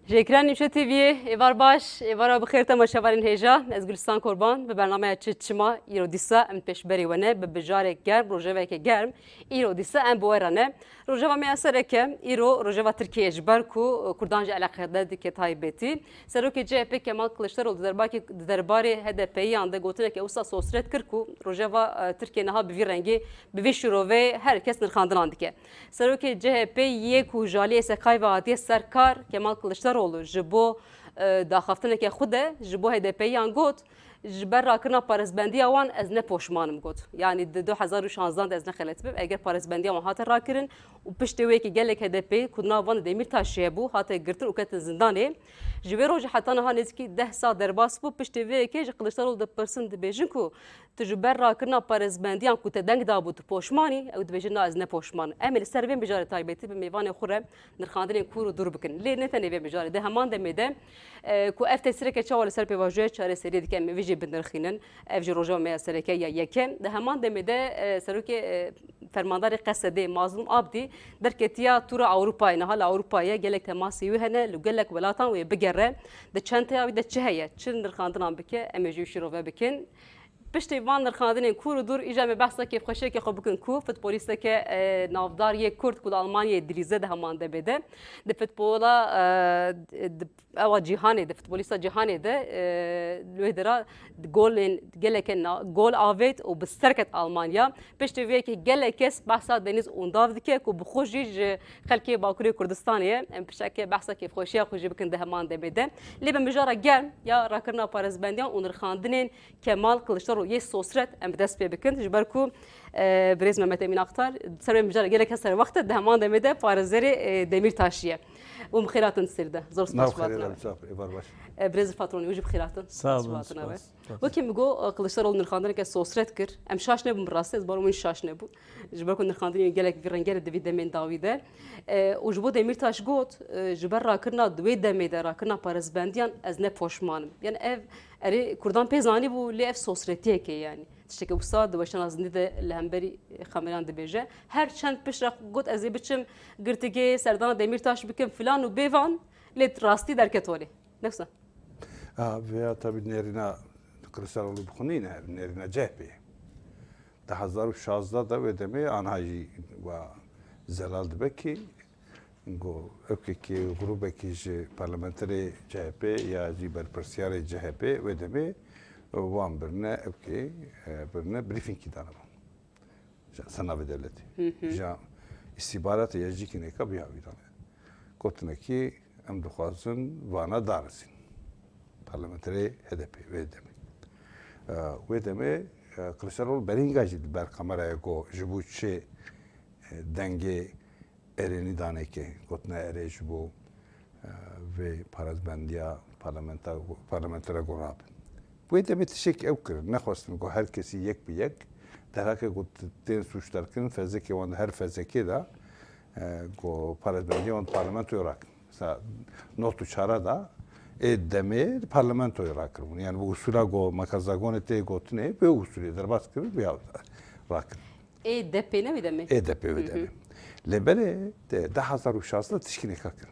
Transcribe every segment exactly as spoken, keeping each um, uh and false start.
Ji ekranê Nîvşe T V'yê êvar baş, êvara bi xêr temaşevanên hêja. Ez Gulistan Korban bi bernameya Çi Çima îro dîsa em pêşberî we ne bi bijarek germ, rojeveke germ. Îro dîsa em bi we re ne. Rojeva me ya sereke, îro rojeva Tirkiyeyê ji ber ku Kurdan jî eleqedar dike taybetî. Serokê C H P Kemal Kiliçdaroglu di derbakê, di derbarê H D P'yiyan de gotineke wisa sosret kir ku rojeva, e, Tirkiye niha bi vî rengê, bi vî şirovê her kes nirxandinan dike. Serokê C H P yê ku ji aliyê S K Y ve hatiye ser kar, Kemal Kiliçdaroglu ji bo, e, daxaftineke xwe de ji bo H D P'yiyan got, ji ber rakirina parêzbendiya wan ez ne poşman im got. Yanî di du hezar û şanzdan de ez nexeletibim, eger parêzbendiya wan hate rakirin û piştê wê yekê gelek H D P ku di nav wan de Demîrtaşî hebû, hate girtin û ketin zindanê. Ji wê rojê heta niha nêzîkî deh sal derbas bû, piştê vê yekê ji Kiliçdaroglu dipirsin, dibêjin ku tu ji ber rakirina parêzbendiyan ku te deng dabû tu poşman î, ew dibêjin na ez ne poşman im. Em ê li ser vê mijarê taybetî bi mêvanê xwe re nirxandinên kûr û dûr bikin. Lê ne tenê vê mijarê, di heman demê de, e, ku ev tesîreke çawa li ser pêvajoya çareseriyê dike, em ê vê jî binirxînin. Ev jî rojeva me ya sereke ya yekem. Di heman demê de, e, serokê, e, fermandarê Qesedê Mazlûm Abdî derketiya tûra Ewropayê, niha li Ewropayê gelek temasê wî hene, li gelek welatan wê bigere. Di çentaya wî de çi heye, çi nirxandinan bike, em ê jî wî şîrove bikin. Piştî van nirxandinên kûr û dûr, îja me behsa kêfxweşiyeke xwe bikin ku futbolîsteke, e, navdar yê Kurd ku li Almanyayê dilîze di heman demê de. Di futbola, e, di, ewa cîhanê de, futbolîsta cîhanê de, e, li wê dera golên geleke na-, gol avêt û bi ser ket Almanya. Piştî vê yekê gelek kes behsa Deniz Undav dike ku bi xwe jî ji xelkê Bakurê Kurdistanê ye. Em pişeke behsa kêfxweşiya xwe jî bikin di heman demê de. Lê bi mijara germ ya rakirina parêzbendiyan û nirxandinên Kemal Kiliçdaroglu yê sosret em bi dest pê bikin. Ji ber ku, e, birêz Mehmet Emîn Aktar ser wê mijara gelek serwext e, di heman demê de parêzerê, e, Demîrtaşî ye. Û bi xêr hatin sêr de. Zor spas. Nav xêrê hatina de, we. Çap, êvar baş. E, birêz Fatronî, wî jî bi xêr hatin. Sağ olun, spas. Wekî min got, e, Kiliçdaroglu nirxandinek e sosret kir. Em şaş nebûn bi rastî, ez barum wî şaş nebû. Ji ber ku nirxandinê gelek vî rengê di vî demên dawî de. E, û ji bo Demîrtaş got, e, ji ber rakirina di wê demê de, rakirina parêzbendiyan ez ne poşman im. Yani ev, erê, Kurdan pê zanîbû, lê ev sosretiyek e yani. Tiştekî wisa di weşana zindî de li hemberî kameran dibêje. Her çend piştre got ez ê biçim girtîgê serdana Demîrtaş bikim filan û bêvan, lê rastî derket holê. Ne wisa? A, vêya tabî nêrîna Kiliçdaroglu bi xwe nîne, nêrîna C H P ye. Di hezar û şazdeh de wê demê anha jî wa zelal dibe ki, go, ewkekî, grûbekî ji parlamenterê C H P ya jî berpirsiyarê C H P wê demê wan birine, ewkê, e, birine brîfîngkî dane wan. Ji ser navê dewletê. Hı hı. Ji îstîbaratê ya jî kîneka biya wî dane. Gotine ki em dixwazin vana darizîn. Parlamenterê H D P wê demê. E, wê demê, e, Kiliçdaroglu berînga jî li ber kameraya got ji bo çi, e, dengê erênî danê ke, gotine erê ji bo, e, vê parêzbendiya parlamenta-, parlamentera got rabin. Wê demê tiştek ew kirin, nexwestin ku her kesî yek bi yek, derheke ku tên sûcdarkirin, fezekê wan di her fezekê de, e, ku parêzbendiya wan parlamentoyê rakin. Mesela not û çara da ê demê parlamentoyê rakiribûn. Yani bi usula go mekazagonê tê gotinê, bi usulê derbas kirin, bi rakirin. Ê depê ne wî demê? Ê depê wî Hı hı. demê. Lê belê de, du hezar û şazdeh tişkînê ka kirin.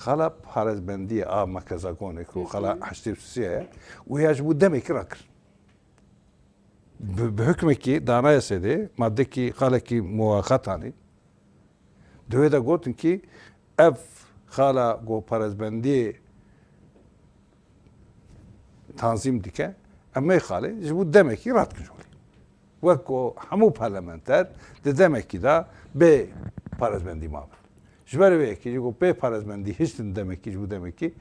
Xala parêzbendiyê a mekazagonê ku Hı hı. xala heştê û sê ye, wê ya ji bo demekî rakir. Bi, bi hukmekî di anayasê de maddekî xalekî muwaxat anî. Di wê de gotin ki ev xala ku parêzbendiyê tanzîm dike, em ê xalê ji bo demekî radikin ji holê. Wek ku hemû parlamenter di demekî de bê parêzbendî mabin. Ji ber vê yekê jî ku bê parêzbendî hiştin demekî, ji bo demekî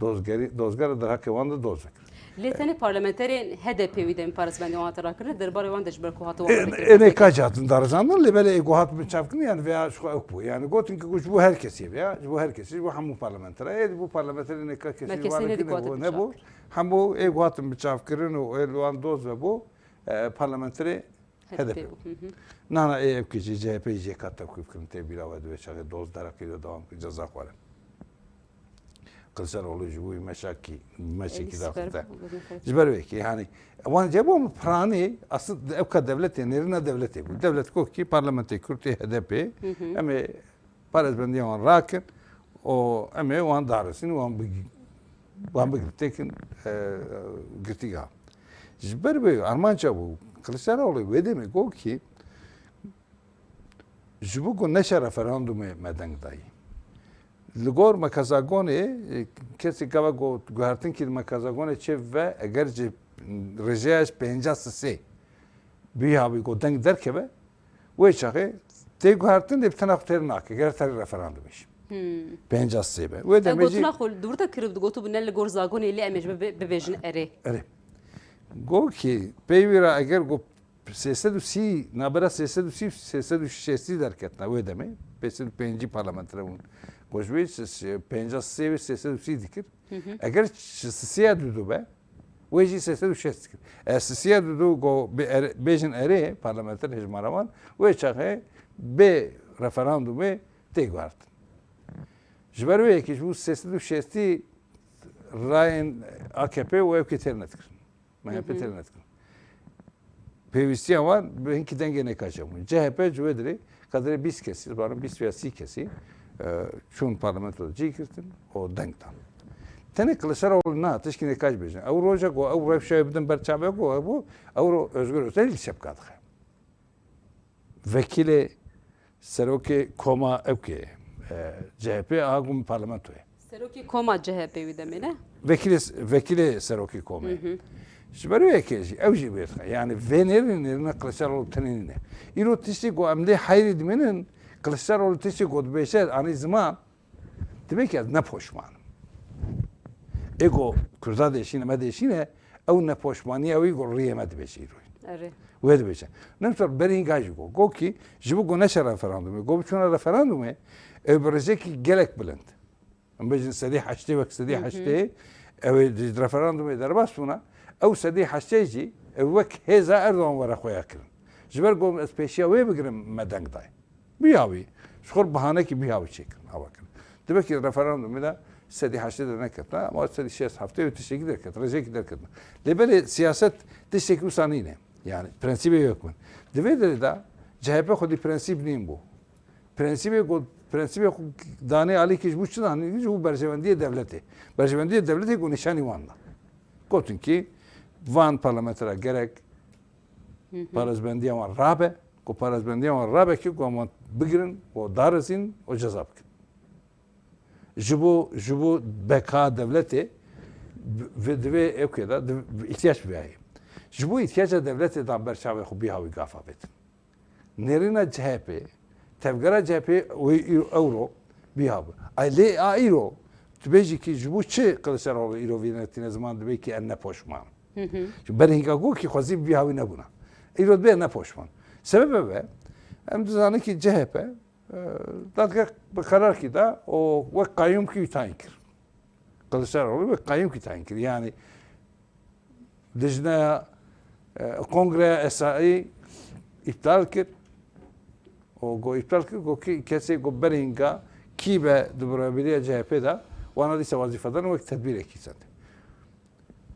dozgerî, dozgera derheqê wan de doz vekir. Lê tenê parlamenterên H D P wî demê parêzbendî wan hate rakirin, derbarê wan de ji ber ku hate wan Ê, vekir ê nê ka jî hatin darizandin, lê belê ê ku hat binçavkirin, yani veya ji xwe ew bû. Yani gotin ki ku ji bo her kesî veya ji bo her kesî, ji bo hemû parlamenterê, ê ji bo parlamenterê nê ka kesî Me ji kesê wan nedî ku hatin nebû. Hemû ê ku hatin binçavkirin û ê li wan doz vebû, e, parlamenterê H D P. H D P bû. Hı hı. Nana ê ev kişî C H P jê ka tevqîf kirin tê bîra we di vê çaxê doz derheqê de dewam kir ceza xwarin. Kiliçdaroglu ji bo wî meşakî, meşekî Ey, daxiste. Süper. Ji ber wê ki, hani, wan cebo min piranî, aslında ev ka devletê, nêrîna devletê bû. Devlet got ki parlamentê Kurd ê H D P, Hı hı. em ê parêzbendiya wan rakin, û em ê wan darizîn, wan bi-, wan bigrin, têkin, e, girtîgeha. Ji ber wê armanca bû, Kiliçdaroglu wê demê got kî, ji bo ku neşe referandumê me deng dayî. Li gor Mekazagonê, e, kesê gava got, guhertin kî li Mekazagonê çêbibe, eger ji rêjeya ji pêncî sisê bîha wî ku deng derkeve, wê çaxê tê guhertin, lê bi tena xwe têr nake, ger terê referandumê jî. Hmm. Pêncî sê be. Wê Te demê jî gotina xwe li dûr de kirib, digotibû ne li gor zagonê lê em ê ji bibe-, bibêjin erê. Erê. Got ki, pey wî re eger got sê sed û sî, nabera sê sed û sî, sê sed û şêstî derketina wê demê. Pê sed û pêncî parlamenter bûn. Got ji wê s-, s-, pêncî sê wê sê sed û sî dikir. Hı hı. Eger sisiya dudu be, wê jî sê sed û şêst dikir. E, sisiya dudu go bi er-, bêjin erê, parlamenter hejmara wan, wê çaxê bê referandumê tê guhertin. Ji ber wê yekê ji bo sê sed û şêstî rayên A K P û ewkê têr nedikirin. M H P Hı hı. têr nedikirin. Pêwîstiya wan bi hinkî dengê nêka çêbûn. C H P ji wê dirê qedirê bîst kesî, li barin bîst ya sî kesî, e, çûn parlamento de cî girtin û deng dan. Tenê Kiliçdaroglu na, tişkî nêka jî bêjin. Ew roja ku ew rewşa wê bidin ber çavê ku hebû, ew ro Özgür Özel li çepka dixe. Vekîlê serokê koma ewkê, e, C H P a gum parlamentoyê. Serokê koma C H P wî demê ne? Vekîlê, vekîlê serokê komê. Hı hı. Ji ber wê yekê jî, ew jî wê dixe. Yani vê nêrîn nêrîna Kiliçdaroglu tenê nîne. Îro tiştê ku em lê heyrî dimînin, Kiliçdaroglu tiştê ku dibêje, anî ziman, Dibê ki ez ne poşman im. Ê ku Kurda dêşîne, me dêşîne, ew nepoşmaniya wî ku riyê me dibêje îroyîn. Erê. Wê dibêje. Nemsor berî hînga jî got. Got ki ji bo ku neşe referandumê, got biçûna referandumê, ew bi rêjekî gelek bilind. Em bêjin sedî heştê wek sedî Hı hı. heştê, ew ê di referandumê derbas bûna, ew sedî heştê jî ew wek hêza Erdogan were xwe ya kirin. Ji ber ku ez pêşiya wê bigirim me deng dayî. Bîya wî. Ji xwe bihanekî bîya wî çêkirin, ava kirin. Dibe ki referandumê de sedî heştê derneketina, ama sedî şêst heftê û tiştekî derket, rêjekî derketina. Lê belê siyaset tiştekî wisa nîne. Yani prensîbê yok min. Di vê derê de C H P xwedî prensîb nîn bû. Prensîbê ku, prensîbê xwe danê alîkî ji bo çi danî? Ji bo berjewendiyê dewletê. Berjewendiyê dewletê ku nîşanî wan da. Gotin ki van parlamentera gerek Hı hı. parêzbendiya wan rabe, ku parêzbendiya wan rabe ki ku em wan bigirin û darizîn û ceza bikin. Ji bo, ji bo beka dewletê bi-, divê ewkê de div-, ihtiyac bihayê. Ji bo ihtiyaca dewletê dan ber çavê xwe bîha wî gafa bêtin. Nêrîna C H P, tevgera C H P wê îro-, ewro bîha bi. Ay lê a îro, tu bêjî ki ji bo çi Kiliçdaroglu îro vî netîne ziman dibê ki en ne poşman. Hı hı. Ji ber hînka got ki xwezî bîha wî nebûna. Îro dibê ne poşman. Sebebe be, em dizanin ki C H P, e, dadgeh bi qerar ki da û wek qayûm ki wî tayîn kir. Kiliçdaroglu wek qayûm ki tayîn kir. Yani Dijneya, e, Kongreya Esayî îptal kir. Û got îptal kir, got ki kesê got berînga kî be di birêveberiya C H P de, wana dîsa wazîfedan wek tedbîrekî send.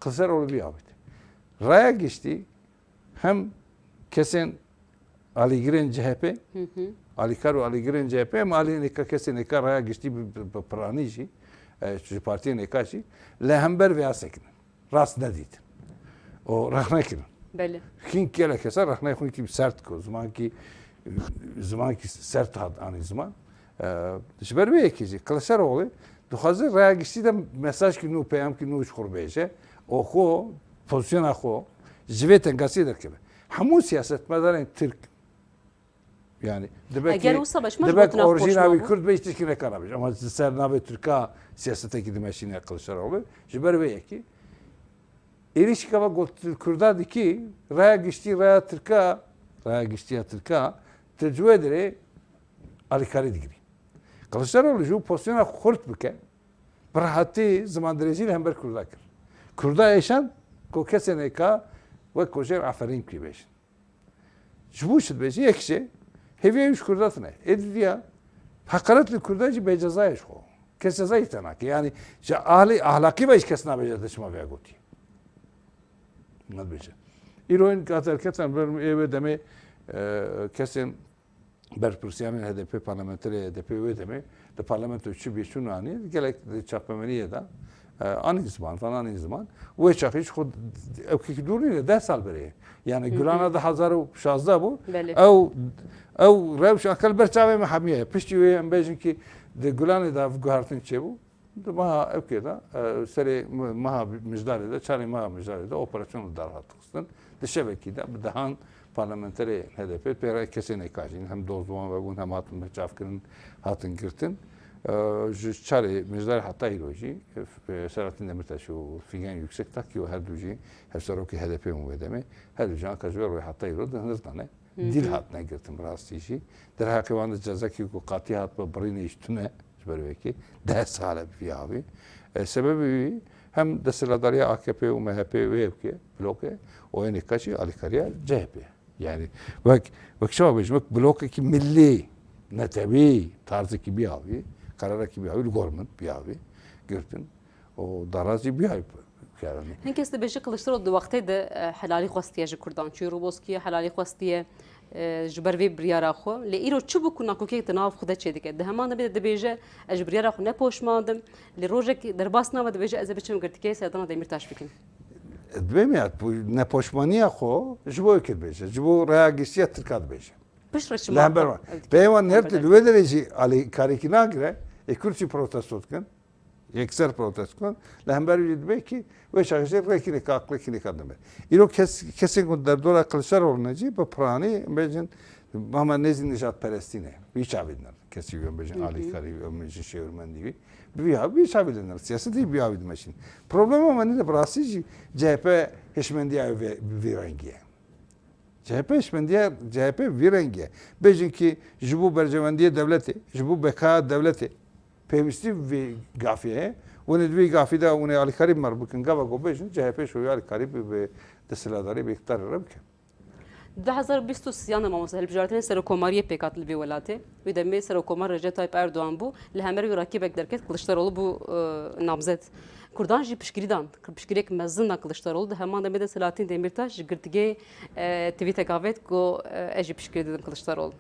Kiliçdaroglu bî avêt. Raya giştî hem kesên alîgirên C H P, Hı hı. alîkar û alîgirên C H P, em alî nêka kesê nêka raya giştî bi, bi, bi piranî jî, e, ji partiyên nêka jî, li hember vêya sekinin. Rast nedîtin. Û rexne kirin. Belê. Hîn gelek kesa rexneyê xwe kî sert ku, zimankî, zimankî sert hat anî ziman. E, ji ber wê yekê jî, Kiliçdaroglu dixwaze raya giştî de mesajkî nû, peyamkî nû ji xwe bêje. Û xwe, pozisyona xwe ji vê tengasiyê derkeve. Hemû siyasetmedarên Tirk, yani, dibe Eger ki, wisa be, ji me dibe gotina ki orjîna wî Kurd be, hiç tişkî neka nabêje. Ama ji ser navê Tirka siyasetekî dimeşîne Kiliçdaroglu. Ji ber vê yekî. Êrîşî ka ve got Kurda dikî, raya giştî, raya Tirka, raya giştiya Tirka, tu ji wê dirê alîkarî digirî. Kiliçdaroglu ji bo pozisyona xurt bike, bi rehatî zimandirêjî li hember Kurda kir. Kurda êşand ku kesê nêka wek ku jêr aferîn kî bêjin. Ji bo çi dibêjin? Yek jê hêviya wî ji Kurda tune. Ê didiya heqaret li Kurda jî bê ceza ye ji xwe. Kes cezayê te nake. Yani ji ahlî ahlakî ve ji kes nabêje te çima vêya gotî. Nabêje. Îro hîn ka derketin ber ê wê demê, e, kesên berpirsiyanên H D P, parlamenterê H D P wê demê li parlamento çi bê çûn anî, gelek di çapemeniyê de, e, anî ziman, van anî ziman. Wê çaxî ji xwe ewkekî dûr nîne, deh sal berê ye. Yani Hı hı. Gulana du hezar û şazdeh bû. Belê. Ew, ew rewş anka li ber çavê me hemiye ye. Piştî wê em bêjin ki di Gulanê de guhertin çêbû. Di meha ewkê de, e, serê me-, meha Mijdarê de, çarê meha Mijdarê de operasyon li dar hat xistin. Di şevekî de bi dehan parlamenterê H D P, pê re kesê nêkajîn, hem doz wan vebûn, hem hatin berçavkirin, hatin girtin. E, ji çarê Mijdarê heta îro jî, e, Selahattin Demirtaş û Figen Yüksekdag ki her du jî hevserokê H D P bûn wê demê, her du jî anka ji wê rûyê heta îro di hinir de ne. Hı hı. Dîl hatine girtin bi rastî jî. Derheqê wan de cezekî ku qatî hatbe birînê jî tune ji ber wê yekê deh sal e bi vî havî. E, sebebê wî hem desthilatdariya A K P û M H P wê yekê, blok e, û ên êka jî alîkariya C H P. Yani wek, wek çawa bêjim, wek blokekî millî, netewî, tarzekî bî havî, qerarekî bî havî, li gor min bî havî girtin. û darazî bîyayî kirin. Hin kes dibêje Kiliçdaroglu di wextê de, e, helalî xwestiye ji Kurdan. Çûyî Roboskiye helalî xwestiye, e, ji ber vê biryara xwe. Lê îro çi bû ku nakokiyek di nav xwe de çêdike? Di heman demê de dibêje, ez ji biryara xwe ne poşmandim. Lê rojek derbas nabe dibêje, ez ê biçim girtîgehê serdana Demîrtaş bikim. Dibê me ya, bu nepoşmaniya xwe ji bo yekê dibêje, ji bo raya giştiya Tirka dibêje. Piştre çima? Li hember wan. Peyê wan her li wê derê jî alîkarîkî nagire, ê Kurd jî protesto dikin. Yekser protesto kirin. Li hember wî dibê ki wê çaxê jî rêkî nêka, aqlekî nêka dime. Îro kes, kesên ku derdora Kiliçdaroglu ne jî bi piranî, em bêjin, hema nêzî nijadperestî ne. Wî çavî diner. Kesî wî, em bêjin, Hı hı. alîkarî wî, em bêjin, şêwirmendî wî. Bi vî ha-, wî çavî diner. Siyasetî bi vî havî dimeşîn. Problema me nîne bi rastî jî C H P hişmendiya wê bi vî rengî ye. C H P hişmendiye, C H P vî rengî ye. Bêjin ki ji bo berjewendiyê dewletê, ji bo bekaya dewletê pêwîstî vî gafê heye. Hûn ê di vî gafî de hûn ê alîkarî bi me re bikin. Gava ku bêjin C H P şoyî alîkarî bi, bi desthilatdarî bi îqtidarê re bike. Di du hezar û bîst û sêyan de mamoste hilbijartinên serokkomariyê pêk hat li vê welatê. Wî demê serokkomar Recep Tayyip Erdogan bû. Li hember wî rakîbek derket Kiliçdaroglu bû, e, namzet. Kurdan jî piştgirî dan. Piştgiriyek mezin da Kiliçdaroglu. Di heman demê de Selahattin Demirtaş ji girtîgehê, e, tweeteke avêt ku, e, ez jî piştgirî didim Kiliçdaroglu.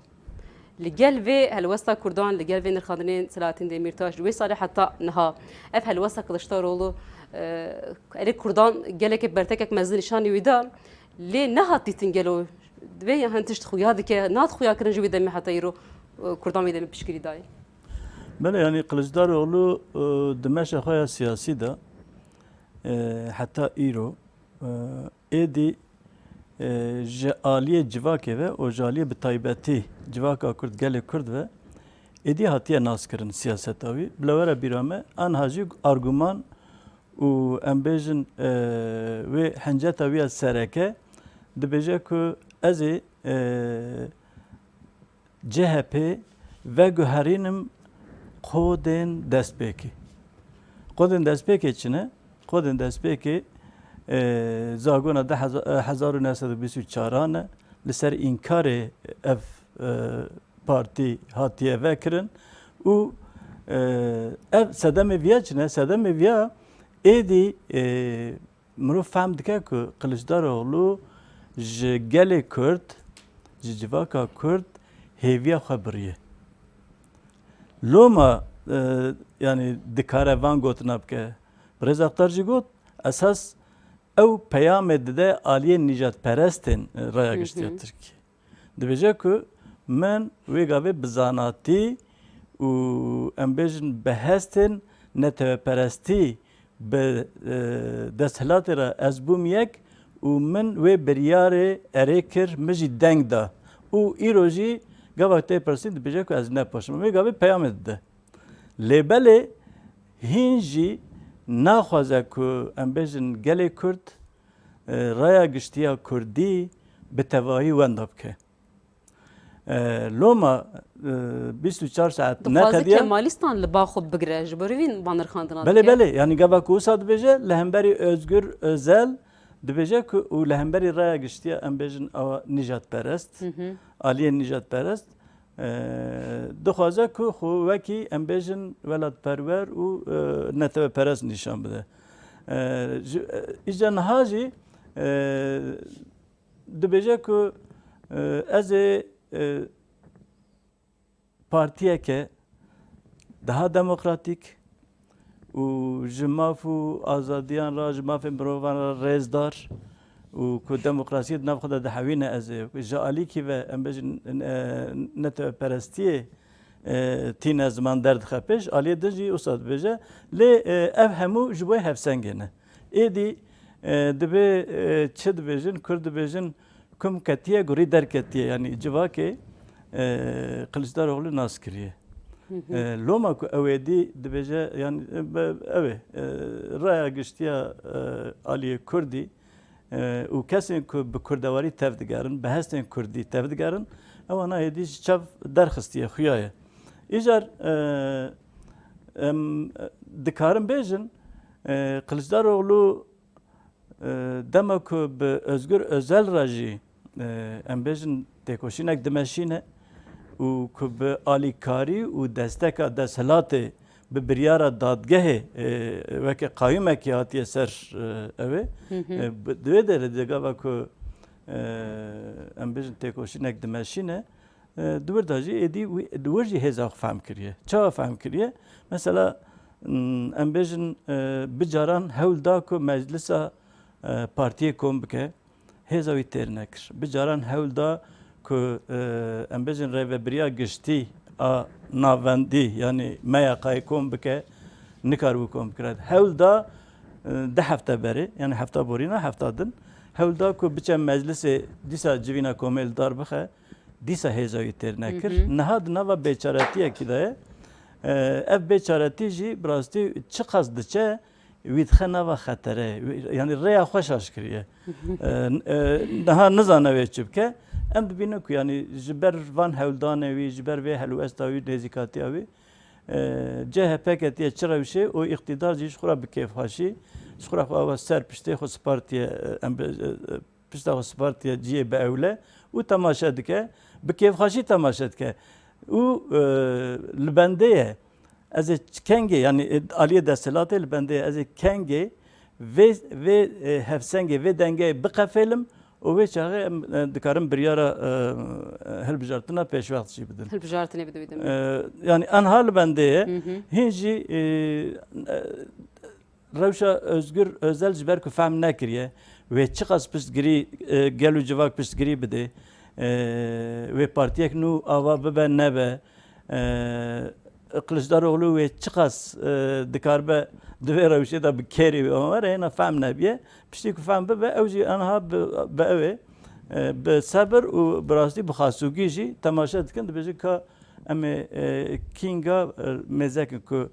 Li gel vê helwesta Kurdan, li gel vê nirxandinên Selahattin Demirtaş, ji wê salê heta niha ev helwesta Kiliçdaroglu, e, erê Kurdan gelekê bertekek mezin nîşanî wî da, lê nehat dîtin gelo divê ya hin tişt xuya dike, nehat xuya kirin ji wî demê heta îro, e, Kurdan wî demê piştgirî dayê. Belê, yanî Kiliçdaroglu, e, di meşa xwe ya siyasî de, e, heta îro, e, êdî, e, ji aliyê civakê ve û ji aliyê bi taybetî civaka Kurd, gelê Kurd ve êdî hatiye naskirin siyaseta wî. Bila were bîra me, anha jî arguman û em bêjin, e, wê hinceta wî ya sereke dibêje ku ez ê, e, C H P veguherînim qodên destpêkê. Qodên destpêkê çi ne? Qodên destpêkê, e, zagona de heza-, e, hezar û neh sed û bîst û çaran e. Li ser înkarê ev, e, partî hatiye vekirin û, e, ev sedemê viya çi ne? Sedemê viya êdî, e, Mirov fehm dike ku Kiliçdaroglu ji gelê Kurd, ji civaka Kurd hêviya xwe biriye. Loma, e, yanî dikare van gotina bike. Birêz Aktar jî got, esas ew peyamê dide aliyê nîjadperestên, e, raya Hı hı. giştiya Tirkiyê. Dibêje ku min wê gavê bi zanatî û em bêjin bi hestên neteweperestî bi, e, desthilatê re ez bûm yek û min wê biryarê erê kir, min jî deng da. Û îro jî gava tê pirsî dibêje ku ez nepoşim. Wê gavê peyamê dide. Lê belê hîn jî naxwaze ku em bêjin gelê Kurd e, raya giştiya Kurdî bi tevahî wenda bike. E, loma, e, bîst û çar saet Dixwaze neqediye. Kemalîstan li ba xwe bigire, ji ber vî van nirxandina Belê, dike. Belê, yanî gava ku wisa dibêje, li hemberî Özgür Özel dibêje ku û li hemberî raya giştiya, em bêjin, awa nîjadperest, Hı hı. aliyên nîjadperest, e, dixwaze ku xwe wekî, em bêjin, welatperwer û, e, neteweperest nîşan bide. E, ji, e, îca niha jî, e, dibêje ku, e, ez ê, e, partiyeke daha demokratîk û ji maf û azadiyan re, ji mafên mirovan re rêzdar û ku demokrasiyê di nav xwe de dihewîne, ez ê ji alîkî ve, em bêjin, e, neteweperestiyê, e, tîne ziman derdixe pêş, aliyê din jî wisa dibêje. Lê, e, ev hemû ji bo hevsengê ne. Êdî, e, dibê, e, çi dibêjin, Kurd dibêjin, kum ketiye, gurî derketiye. Yanî civakê, e, Kiliçdaroglu nas kiriye. Hı hı. E, loma ku ew êdî dibêje, yanî, e, be-, ew ê, e, raya giştiya, e, aliyê Kurdî, e, û kesên ku bi kurdewarî tevdigerin, bi hestên Kurdî tevdigerin, ewana êdî ji çav derxistiye, xuya ye. Îcar, e, em, dikarin bêjin, e, Kiliçdaroglu, e, dema ku bi Özgür Özel re jî, e, em bêjin têkoşînek dimeşîne û ku bi alîkarî û desteka desthilatê bi biryara dadgehê, e, weke qayûmekî hatiye ser, e, ew ê. Hı hı. E, bi, di wê derê de gava ku, e, em bêjin têkoşînek dimeşîne, e, di wir de jî êdî wî, di wir jî hêza xwe fehm kiriye. Çawa fehm kiriye? Mesela, m, em bêjin, e, bi caran hewl da ku meclisa, e, partiyê kom bike. Hêza wî têr nekir. Bi caran hewl da ku, e, em bêjin rêvebiriya giştî a navendî, yanî M Y K'yê kom bike, nikaribû kom bikire. Hewl da, e, du hefte berê, yanî hefta borîna, hefta din, hewl da ku biçe meclisê, dîsa civîna komê li dar bixe, dîsa hêza wî têr nekir. Hı hı. Niha di nava bêçaretiyekî de ye. E, ev bêçaretî jî bi rastî çiqas diçe, wî dixe nava xeterê, wî, yanî rêya xwe şaş kiriye. E, e, niha nizane wê çi bike. Em dibînin ku, yanî ji ber van hewldanê wî, ji ber vê helwesta wî, nêzîkatiya wî, e, C H P ketiye çi rewşê û îqtîdar jî ji xwe re bi kêfxweşî, ji xwe re xwe ava ser piştê xwe sipartiye, e, em bi, e, e, pişta xwe sipartiye cihê bi ewle û temaşe dike, bi kêfxweşî temaşe dike. Û, e, li bendê ye. Ez ê ç-, kengê, yanî, e, aliyê desthilatê li bendê ye. Ez ê kengê vê, vê, e, hevsengê, vê dengeyê biqefêlim û wê çaxê em, e, dikarin biryara, e, e, hilbijartina pêşwext jî bidin. Hilbijartinê bidin, bidin. E, yanî, enha li bendê ye. Hı hı. Hîn jî, e, e, rewşa Özgür Özel ji ber ku fehm nekiriye, wê çiqas piştgirî, e, gel û civak piştgirî bide, e, wê partiyek nû ava bibe nebe, e, Kiliçdaroglu wê çiqas, e, dikaribe di vê rewşê de bi kêrê wê were, hêna fehm nebiye. Piştî ku fehm bibe, ew jî aniha bi, bi ew ê, e, bi sebir û bi rastî bi xasûgî jî temaşe dikin, dibêjin ka em ê, e, kînga, e, mêzekin ku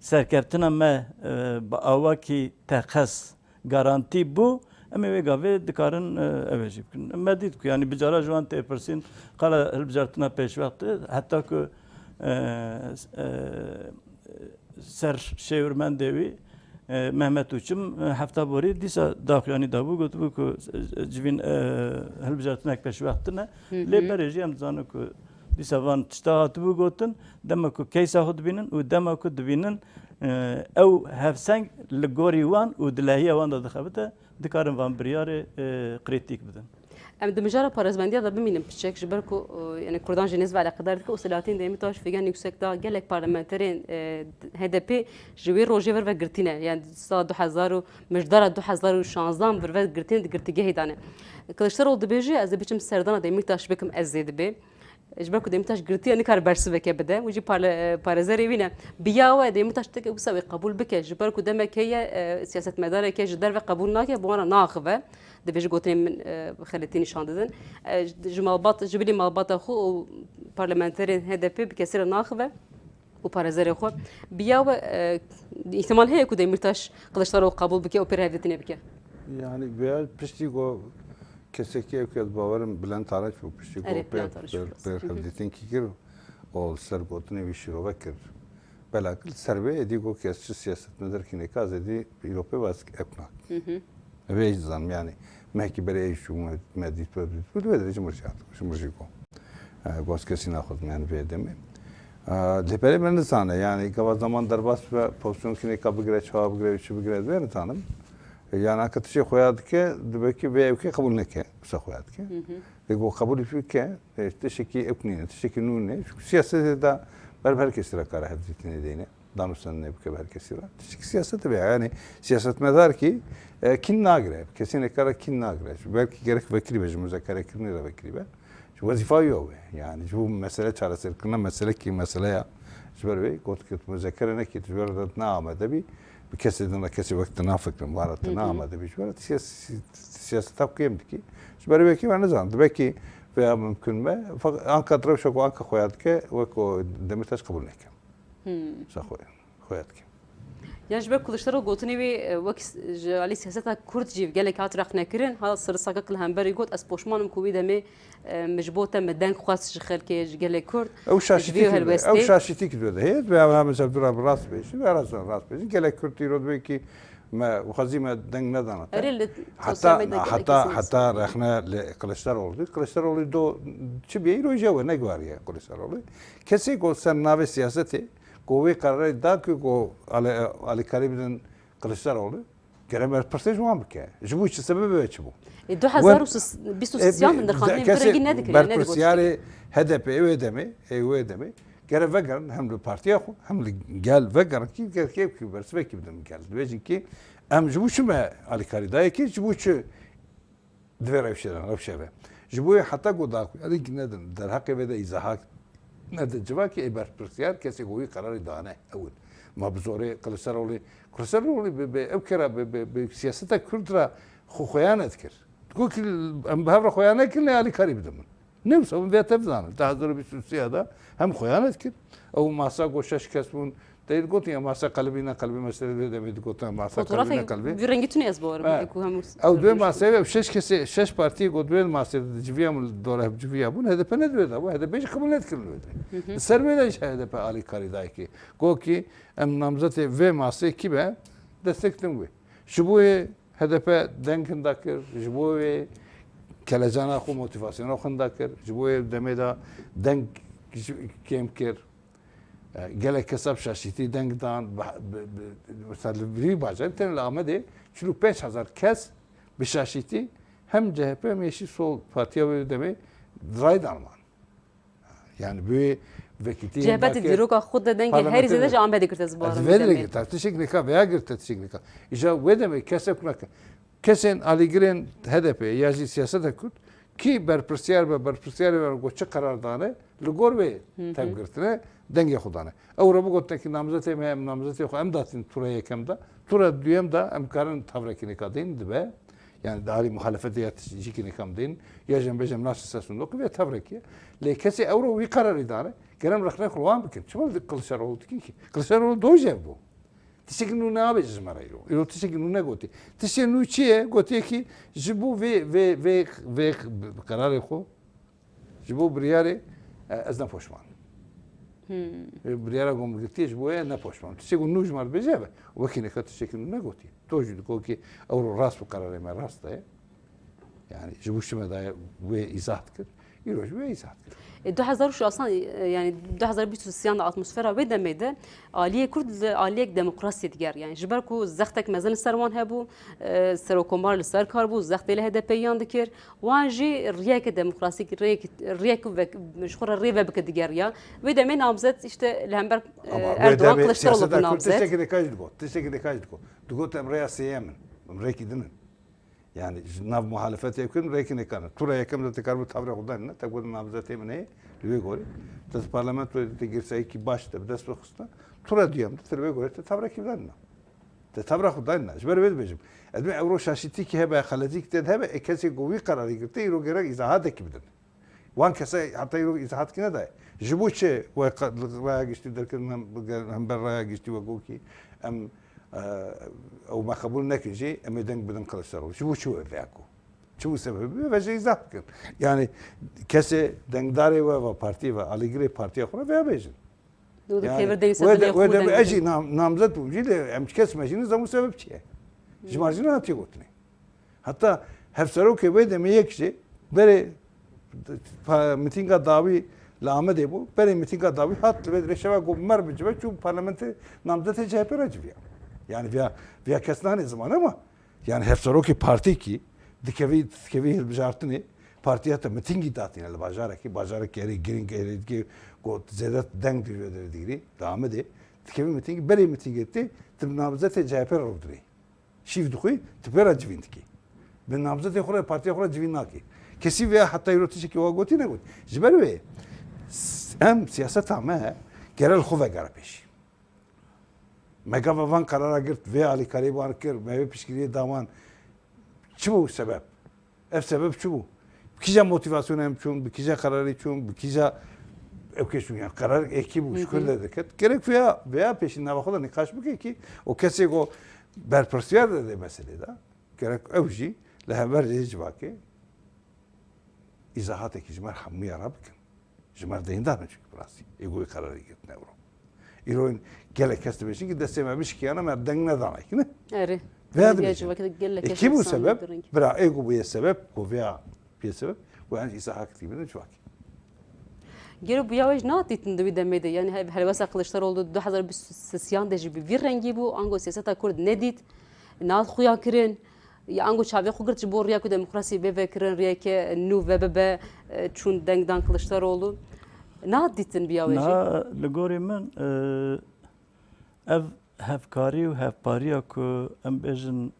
serkeftina me, e, bi awakî teqez garantî bû, em ê wê gavê dikarin, e, ev ê jî bikin. Me dît ku, yanî, bi cara ji wan tê pirsîn, qala hilbijartina pêşwext e, heta ku, e, e, ser şêwirmendê wî, e, Mehmet Uçim, e, hefta borî dîsa daxuyanî dabû, gotibû ku, e, civîn, e, hilbijartinek pêşwext tune. Hı hı. Lê berê jî em dizanin ku dîsa van tişta hatibû gotin, dema ku keysa xwe dibînin û dema ku dibînin, e, ew hevseng li gorî wan û dilehiya wan de dixebite, dikarin van biryarê, e, krîtîk bidin. Em di mijara parêzbendiya de bimînin piçek, ji ber ku, e, yani Kurdan jî nêz ve eleqedar dike û Selahattin Demirtaş, Figen Yüksekdağ, gelek parlamenterên, e, H D P ji wê rojê vir ve girtî ne. Yani sala du hezar û mijdara du hezar û şanzdan vir ve girtîn di girtîgehê de ne. Kiliçdaroglu dibêje, ez ê biçim serdana Demirtaş bikim, ez zê dibe. Ji ber ku Demirtaş girtiye, nikare bersiveke bide. Wî jî parle-, e, parêzerê wî ne. Bi ya we Demirtaş teke wisa wê qebûl bike. Ji ber ku demek heye, e, siyasetmedareke ji derve qebûl nake, bi wan re naxive. Dibêje gotinên min, e, xeletî nîşan didin. E, ji malbat, ji bilî malbata xwe û parlamenterên H D P bi kesî re naxive û parêzerê xwe. Bi ya we, e, îhtimal heye ku Demirtaş Kiliçdaroglu qebûl bike û pêr hevdîtinê bike? Yani veya piştî ku kesekî ew kes bawerim Bülent Arınç bû, piştî ku Erê, pêr, Bülent Arınç pêr, bû. Pêr Hı hı. Hevdîtin kî kir û li ser gotinê wî şîrove kir. Belakî li ser wê êdî ku kes çi siyasetmedar kî nêka zêdî îro pê bas epna. Hı hı. Vê jî zanim, yani, mehkî berê êş û me, me dît, me dît, bi wê derê ji min jî hat, ji min jî got. E, got kesî naxwazim, yani, vê demê. E, lê berê me nizane, yani, gava zaman derbas be, pozisyon kî nêka bigire, çawa bigire, çi bigire, vê nizanim. Yani anka tiştê xwe ya dike, dibe ki vê ewkê qebûl neke, wisa xwe ya dike. Lê ku qebûlî bike, e, tiştekî ewk nîne, tiştekî nû ne. Çünkü siyasetê de ber bi her kesî re kare hevdîtinê deyne. Danûstandinê bike bi her kesî re. Tiştekî siyasete be. Yani siyasetmedar ki, e, kîn nagire. Kesê nekare kîn nagire. Belkî gerek vekirî be, ji muzekere kirinê re vekirî be. Ji wezifa yo be. Yani ji bu mesele çareserkirina mesele ki meseleya ji ber wê got ki tu muzekere nekî, tu ji ber de ne amade bî. Bi kesê din re kesê wek te nafikirin, vara te ne amade bî. Ji ber de siyas-, siyaseta kêm dikî. Ji ber wê kî me nizanim. Dibe ki veya mümkün be. Fakat anka rewşa ku anka xwe ya dike, wek ku Demirtaş qebûl neke. Wisa xwe, xwe ya dike. Yan ji ber Kiliçdaroglu gotinê wê, e, wek s-, ji alî siyaseta Kurd jî gelek hat rexnekirin, ha Sirri Sakik li hemberî got, ez poşman im ku wî demê, e, min ji bo te min deng xwest ji xelkê, ji gelê Kurd, Ew ji şaşîtî vî kir, helwestê. Ew şaşîtî kir wê de heye, wê em hemî ser dûra bi rast bêjin, wê rast rast bêjin. Gelek Kurd îro dibê ki me, xwezî me deng nedana te. Erê li sosyal medyada gelek heta, kesin heta rexne li Kiliçdaroglu. Kiliçdaroglu do çi bê îro jî ew e, neguheriye Kiliçdaroglu. Kesê ku ser navê siyasetê, ku wê qerarê da ku, ku alê-, alîkarî bidin Kiliçdaroglu, gere berpirsê ji wan bike. Ji bo çi sebebê wê çi bû? E, du hezar û bîst û sê yan min dixwazin, kesê rengî nedikirin, ne digot. Berpirsiyarê H D P wê demê, ê wê demê, gere vegerin hem li partiya xwe, hem li gel vegerin ki gel kê ki bersivekî bidin gel. Dibêjin ki em ji bo çi me alîkarî dayê kir, ji bo çi Di vê rewşê de, rewşe ve. Ji bo yê heta ku dawiyarî nedin, derheqê vê de îzahat nedin civakê, ê berpirsiyar kesê ku wî qerarî dane, ew in. Ma bi zorê Kiliçdaroglu, Kiliçdaroglu bi, bi ew kera bi, bi, bi siyaseta Kurd re xwe xuya nedikir. Digot ki em bi hev re xuya nekirin, lê alîkarî bidin min. Ne wisa, hûn vê tev zanin. Di hezar û bîst û sê de hem xuya nedikir. Ew masa ku şeş kes bûn, Te digotin ya masa qelibî ne qelibî, meselê vê demê digotin masa qelibî ne qelibî. Fotoğrafê vî rengî tune ez bawerim, He. Ku hemû Ew duyê maseyê ve şeş kesê, şeş partiyê ku duyê maseyê de civiya min dore hevciviya bûn, H D P ne duyê de bû, H D P jî qebûl nedikirin wê de. Li ser wê de jî H D P alîkarî dayikê. Got ki em namzetê vê maseyê kî be, destek din wê. Ji bo yê H D P deng hinda kir, ji bo wê kelecana xwe, motivasyona xwe hinda kir, ji bo wê demê de deng kêm kir. E, gelek kesa bi şaşîtî deng dan, bi, bi, bi, mesela li vî bajarî tenê li Amedê çil û pênc hezar kes bi şaşîtî hem C H P hem Yeşil Sol Partiya wê demê ray dan wan. Yani bi wê vekîtî C H P dîroka xwe de dengê herî zêde ji Amedê girte, ez bawerim. Vê demê girte, tiştek nika veya girte tiştek nika. Îja wê demê kesek nake. Kesên alîgirên H D P ya jî siyaseta Kurd, kî berpirsyar be, berpirsyarê be ku çi qerar dane, li gor wê tevgirtine dengê xwe dane. Ew re bigotin ki namzetê me, em namzetê xwe em datin tura yekem de, tura duyem de em karin tevrekî nika din dibe. Yani di alî muhalefetê ya tiştî jî ki nika em din, ya jî em bêjin em naşin ser sindokê vê tevrekî ye. Lê kesê ew re wî qerarî dane, gerem rexne xwe wan bikin. Çima li Kiliçdaroglu dikin ki? Kiliçdaroglu do jî ev bû. Tiştekî nû nabêje ji me re îro. Îro tiştekî nû negotî. Tiştê nû çi ye? Gotiye ki ji bo vê, vê, vê, vê qerarê xwe, ji bo biryarê, e, ez ne poşman. Hmm. Vê biryara ku min girtiye ji bo ye ne poşman. Tiştekî nû ji me re dibêje ev e. Wekî neka tiştekî nû negotiye. To jî digot ki ew ro rast bi qerarê me rast de ye. Yani ji bo çi me daye wê îzah dikir. Îro jî wê îzah dikir. E, du hezar û şasan, e, yani du hezar bîst û sê yan de atmosfera wê demê de aliyê Kurd li aliyek demokrasiyê diger. Yani ji ber ku zextek mezin li ser wan hebû, e, serokkomar li ser kar bû, zextê li H D P yan dikir. Wan jî riyeke demokrasîk, riyek, riyek vek-, ji xwe re rê ve bike digeriya. Wê demê namzet işte li hember, e, Erdogan, Kılıçdaroğlu bû namzet. Ama wê demê siyaseta Kurd tiştekî dika jî digot. Tiştekî dika jî digot. Digot em rêya sêyem in. Em rêkî din in. Yani ji nav muhalefetê ew kirin rêkî nêkane. Tura yekem de te karibû tevra xwe danîne, te got namzetê min heye, li wê gorî. Te di parlamentoyê de te girseyekî baş te bi dest bixistine. Tura duyem de te li wê gorî te tevrekî danîne. Te tevra xwe danîne. Ji ber wê dibêjim. Ez dibêm ewro şaşîtîkî hebe, xeletîkî te de hebe, ê kesê ku wî qerarî girtiye, îro gerek îzahatekî bidin. Wan kesa heta îro îzahatkî nedaye. Ji bo çi we qe-, raya giştî derkirin hem, hember raya giştî we got kî em, e, ew me qebûl nekin jî, em ê deng bidin Kiliçdaroglu. Ji bo çi we vêya got? Çi bû sebebê? Ve jî îzah bikin. Yani kesê dengdarê we ve partiyê ve, alîgirê partiya xwe re veya bêjin. Dû di Yani, têvir deng wê de, sedilê wê xwe de deng ez jî bidin. nam-, namzet bûm jî lê em kes me jî nizam û sebeb çi ye? Ji me jî nehatiye gotinê. Heta hevserokê wê demê yek jî berê pa-, mitînga dawî li Amedê bû. Berê mitînga dawî hat li vê dirê şeva got mer bi cive çû parlamentê namzetê C H P re civiya. Yani viya, viya kes nanê ziman ama Yani hevserokê partîkî dikevî, dikevî hilbijartinê partiya te mitingî datîne li bajarekî, bajarek herî girîng, herî dikê ku zêde deng di wê derê digirî, di Amedê, dikevî mitingî, berê mitingê tê, tu bi namzetê C H P re rûdirê. Şîv dixwî, tu pê re civîn dikî. Bi namzetê xwe re, partiya xwe re civîn nakî. Kesî vêya heta îro tiştekî wa gotî negot. Ji ber wê s-, em siyaseta me gere li xwe vegere pêşî. Me gava van karara girt, vê alîkariyê wan kir, me vê piştgiriyê da wan. Çi bû sebeb? Ev sebeb çi bû? Bi kîja motivasyonê em çûn, bi kîja kararê çûn, bi kîja ew kê çûn? Yani karar êkî bû, ji ku de diket. Gerek vêya, vêya pêşî nava xwe de nîqaş bike ki o kesê ku berpirsiyar de dê meselê de, gerek ew jî li hember rêz civakê îzahateke ji me hemûya re bikin. Ji me deyndar in çünkü bi rastî. Ê ku wê kararê girtine ewro. Îro gelek kes dibêjin ki destê me bişkiyane me deng nedane ki ne? Erê. Vêya Vêya dibêjin. Civakê de gelek E, kes kî bû insan sebeb? Bira ê ku bûye sebeb, ku vêya bûye sebeb, ku en îzahat kitî bidin civakê. Gelo bûya wê jî nadîtin di wî demê de. Yani he-, helwesta Kılıçdaroğlu du hezar bîst û sêyan de jî bi vî rengî bû, ango siyaseta Kurd nedît, nat xuya kirin. Ya ango çavê xwe girt ji bo riya ku demokrasî bê vekirin, riyeke nû ve bibe, e, çûn dengdan Kılıçdaroğlu. Nadîtin bûya wê jî. Niha li gorî min, e, ev hevkarî û hevpariya ku em bêjin